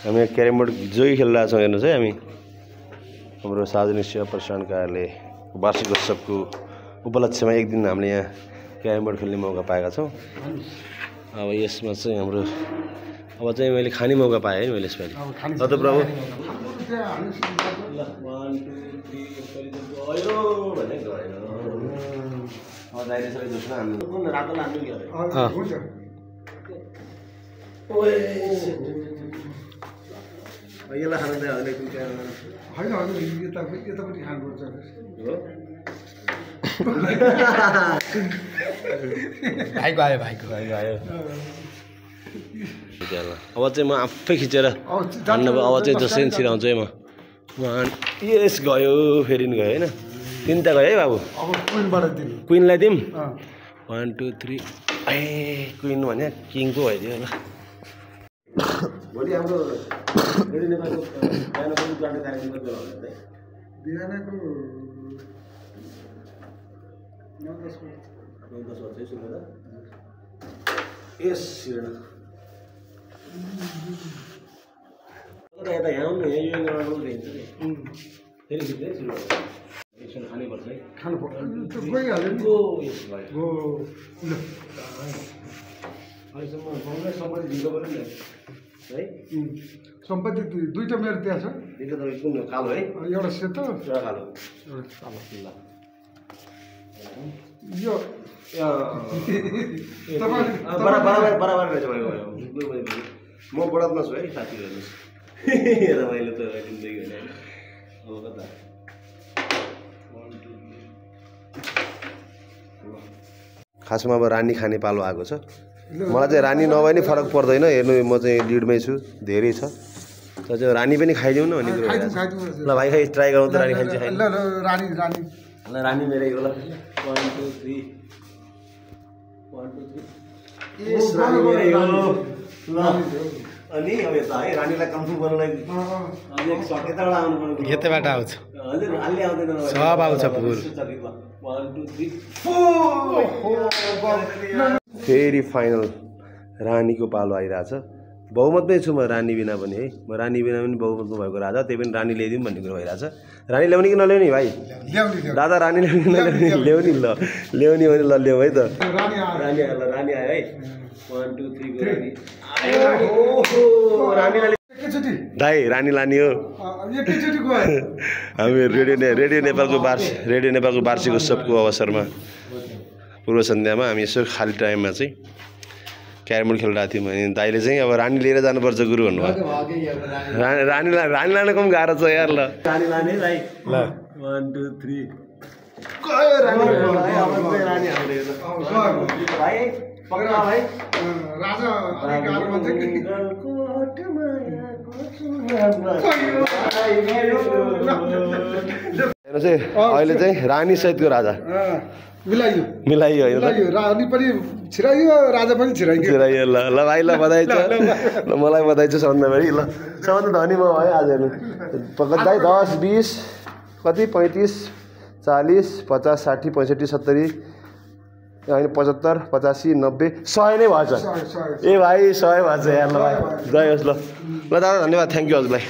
हामी carrom board जोई खेलिरहेको छौँ हेर्नुहोस् है। हामी हाम्रो सार्वजनिक सेवा प्रसारण कार्यालय वार्षिक उत्सवको उपलक्ष्यमा एक दिन हामीले यहाँ क्यारम बोर्ड खेल्ने मौका पाएका छौँ। अब यसमा चाहिँ हाम्रो अब चाहिँ मैले खाने मौका पाएँ है मैले यसपालि। त प्रभु यसलाई खानु चाहिँ होइन यतापट्टि खानुपर्छ भाइको आयो अब चाहिँ म आफै खिचेर भन्नुभयो। अब चाहिँ जसरी छिराउँछु है म यस गयो फेरि नि गयो होइन। तिनवटा गयो है बाबु। क्विनलाई दिउँ 1 2 3 ए क्विन भने किङ पो भइदियो होला। भोलि हाम्रो रेडियो नेपालको बिहानको यस यता यहाँ आउनु फेरि एकछिन खानुपर्छ है। अहिलेसम्म सम्पत्ति दिएको पनि है। सम्पत्ति दुईटा मेरो त्यहाँ छ। दुईटा त कुन कालो है? एउटा सेतो एउटा कालो। यो बराबर बराबर रहेछ भयो। म बढात्मा छु है साथी हेर्नुहोस्। हेर मैले त दिँदै होइन अब कता खासमा अब रानी खाने पालो आएको छ। मलाई चाहिँ रानी नभए नि फरक पर्दैन। हेर्नु म चाहिँ लिडमै छु, धेरै छ। तर चाहिँ रानी पनि खाइदिउँ न भन्ने कुरो ल भाइ खाइ ट्राई गरौँ त। रानी खान्छ खाइ ल रानी मेरै हो ल। 1 2 3 1 2 3 यस रानी मेरै हो ल। अनि अब यता है रानीलाई कन्फर्म गर्नलाई अनि एक सट यताबाट आउनु पर्यो। यतैबाट आउँछ हजुर अलि आउँदैन सब आउँछ फुल। 1 2 3 फेरि फाइनल रानीको पालो आइरहेछ। बहुमतमै छु म रानी बिना पनि है। म रानी बिना पनि बहुमतमा भएको राजा, त्यही पनि रानी ल्याइदिउँ भन्ने कुरो भइरहेछ। रानी ल्याउने कि नल्याउने भाइ? दादा रानी ल्याउने नल्याउने ल्याउने ल ल्याउने भने ल ल्याउँ है त। रानी आयो ल रानी आयो है। 1 2 3 को रानी आयो। रानीलाई दाइ रानी लाने हो। हामी रेडियो नेपालको वार्षिक उत्सवको अवसरमा पूर्व सन्ध्यामा हामी यसो खाली टाइममा चाहिँ क्यारम बोर्ड खेलिरहेको थियौँ। अनि दाइले चाहिँ अब रानी लिएर जानुपर्छ गुरु भन्नुभयो। रानी लानु कम गाह्रो छ यार। ल रानी लाने दाइ ल 1 2 3 गयो रानी भाइ पक्का भाइ राजा गाह्रो मान्छ कि चाहिँ अहिले चाहिँ रानी सहितको राजा मिलाइयो रानी पनि छिराइयो राजा पनि छिराइयो। ल भाइ ल बधाई छ। ल मलाई बधाई छ सन्ध्याभरि। ल सबभन्दा धनी म है आज हेर्नु दाइ। 10 20 कति 35 40 50 60 65 70 होइन 75 85 90 100 नै भएछ। ए भाइ 100 भएछ यार। ल भाइ जय होस्। ल दादा धन्यवाद, थ्याङ्क यू हजुरलाई।